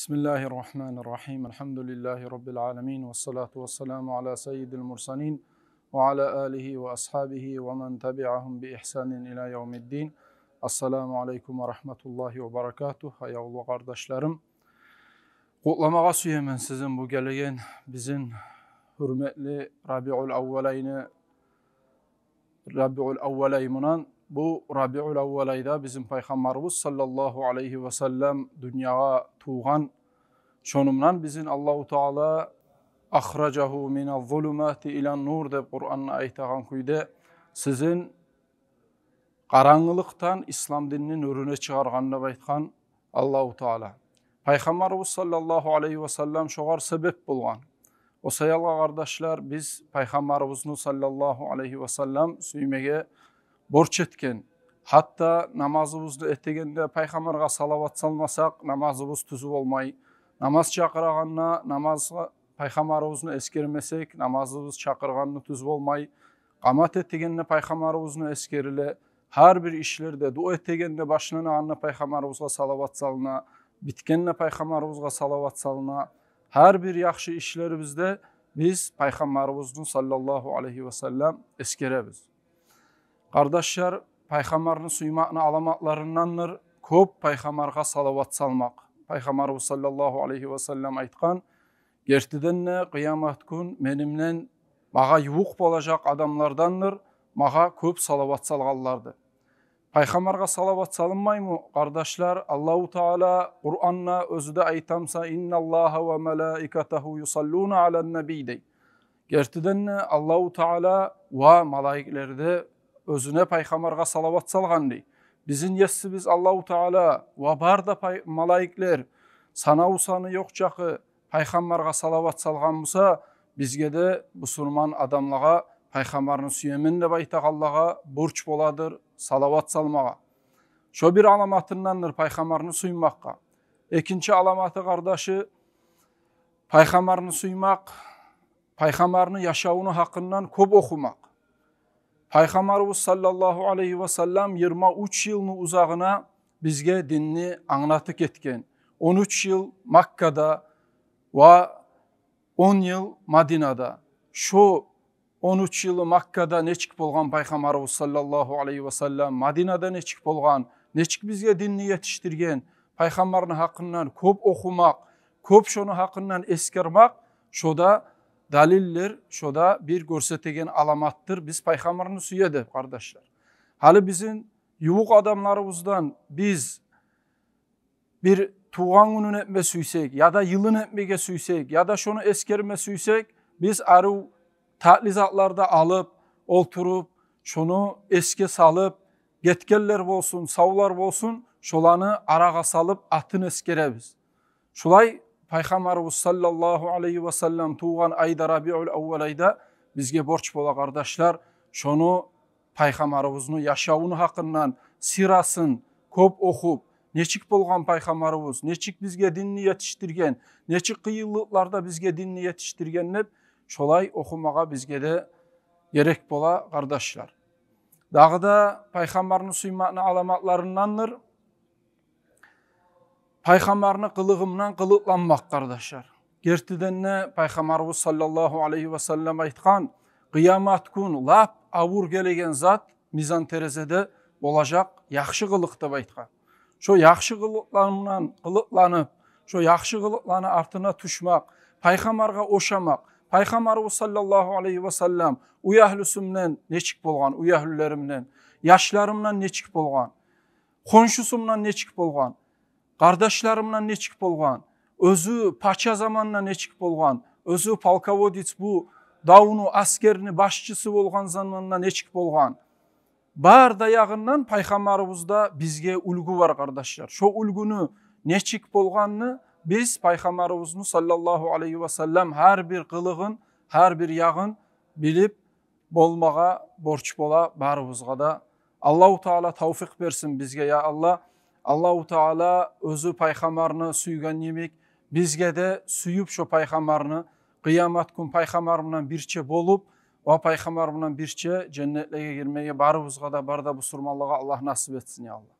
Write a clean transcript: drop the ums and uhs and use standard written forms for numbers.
Bismillahirrahmanirrahim. Elhamdülillahi Rabbil alemin. Ve salatu ve selamu ala seyyidil mursalin ve ala alihi ve ashabihi ve men tabi'ahum bi ihsanin ila yevmiddin. Assalamu aleykum ve rahmetullahi ve berekatuh. Hayırlı kardeşlerim. Kutlamağa süyemen sizin bu gelegen bizim hürmetli Rabiul Avvelayını Rabiul Avvelayımınan bu Rabiul Avvelayda bizim Peygamberimiz sallallahu aleyhi ve sellem dünyaya tuğan şonumdan bizim Allahu Teala ahracahu minel zulumati ilen nur deb Kur'an'na aytağan kuyda sizin qaranğılıqtan İslam dininin nurunu çıkargan deb aytgan Allahu Teala. Peygamberimiz sallallahu aleyhi ve sellem şoğar sebep bulgan. O sayalga kardeşler biz Peygamberimizni sallallahu aleyhi ve sellem süymege borç etken. Hatta namazımızdı ettegende Peygamberga salavat salmasak namazımız tüzü olmay. Namaz çakırağanna namazga Peygamberimizni eskermesek namazımız çakırğanını tüzü olmay. Kamat ettegende Peygamberimizni eskerile. Her bir işlerde dua ettegende başlanağanna Peygamberimizga salavat salına, bitkenine Peygamberimizga salavat salına. Her bir yaxşı işlerimizde biz Peygamberimizin sallallahu aleyhi ve sellem eskerebiz. Kardeşler, Peygamberini suymakны alamatlarındandır köp Peygamberga salavat salmak. Peygamberimiz sallallahu aleyhi ve sellem aytkan, gertiden kıyamet gün menimden mağa yuvuq bolacak adamlardandır, mağa köp salavat salganlardı. Peygamberga salavat salınmay mı kardeşler? Allahu Teala Kur'an'la özü de aytamsa innallaha ve melaiketehu yusalluna alen nebi dey. Gertiden Allahu Teala ve malaikleri de özüne Peygamberga salavat salgan dey. Bizim yessimiz Allahu Teala ve barda malaikler sana usanı yok çakı Peygamberga salavat salgan bolsa bizge de musulman adamlağa Peygamberini süyemin deb aytağanlağa borç boladır salavat salmağa. Şo bir alamatındandır Peygamberini suymakka. İkinci alamatı kardeşi Peygamberini suymak, Peygamberini yaşavunu hakkından köp okumak. Peygamberimiz sallallahu aleyhi ve sellem 23 yılını uzağına bizge dinni anlatık etken. 13 yıl Makka'da ve 10 yıl Madina'da. Şu 13 yılı Makka'da neçik bolgan Peygamberimiz sallallahu aleyhi ve sellem, Madina'da neçik bolgan, neçik bizge dinni yetiştirgen, Peygamberin hakkından köp okumak, köp şonu hakkından eskermak, şoda daliller, şoda bir görsetegen alamattır. Biz Peygamberini süyedi kardeşler. Hali bizim yuvuk adamlarımızdan biz bir tuğan gününü etme süysek ya da yılını etmege süysek ya da şonu eskerme süysek biz arı tatlizatlarda alıp, oturup, şunu eski salıp, getkeller olsun, savlar olsun, şolanı arağa salıp atın eskerebiz. Şulay Peygamberimiz sallallahu aleyhi ve sellem tuğan ayda Rabiul Avvel ayda bizge borç bola kardeşler, şonu Peygamberimizin yaşavunu hakkından sirasın köp okup, neçik bolgan Peygamberimiz, neçik bizge dinni yetiştirgen, neçik kıyıllıklarda bizge dinni yetiştirgen dep şolay okumağa bizge de gerek bola kardeşler. Dağı da Peygamberini suymakны alamatlarındandır. Peygamberini kılığımdan kılıklanmak kardeşler. Gertiden Peygamberimiz sallallahu aleyhi ve sellem aytkan, kıyamet gün lap avur gelegen zat mizan terezede olacak yaxşı kılık deb aytkan. Şo yaxşı kılıklarından kılıklanıp, şo yaxşı kılıklarını artına düşmek, Peygamberga oşamak, Peygamberimiz sallallahu aleyhi ve sellem uy ahlüsümden neçik bolgan, uy ahlülerimden, yaşlarımdan neçik bolgan, konşusumdan neçik bolgan, kardeşlerimden neçik bolgan, özü paça zamanına neçik bolgan, özü polkovodits bu davunu askerini başçısı bolgan zamanına neçik bolgan. Bar dayağından Peygamberimizde bizge ulgu var kardeşler. Şo ulgunu neçik bolganını biz Peygamberimizin sallallahu aleyhi ve sellem her bir kılığın, her bir yağın bilip bolmağa borç bola barımızga da. Allahu Teala tavfik versin bizge ya Allah. Allahu Teala özü Peygamberini suygan yemek, bizge de suyup şu Peygamberini kıyamet gün Peygamberimden birçe bolup ve Peygamberimden birçe cennetlere girmeye barımızga da barda bu surmalığa Allah nasip etsin ya Allah.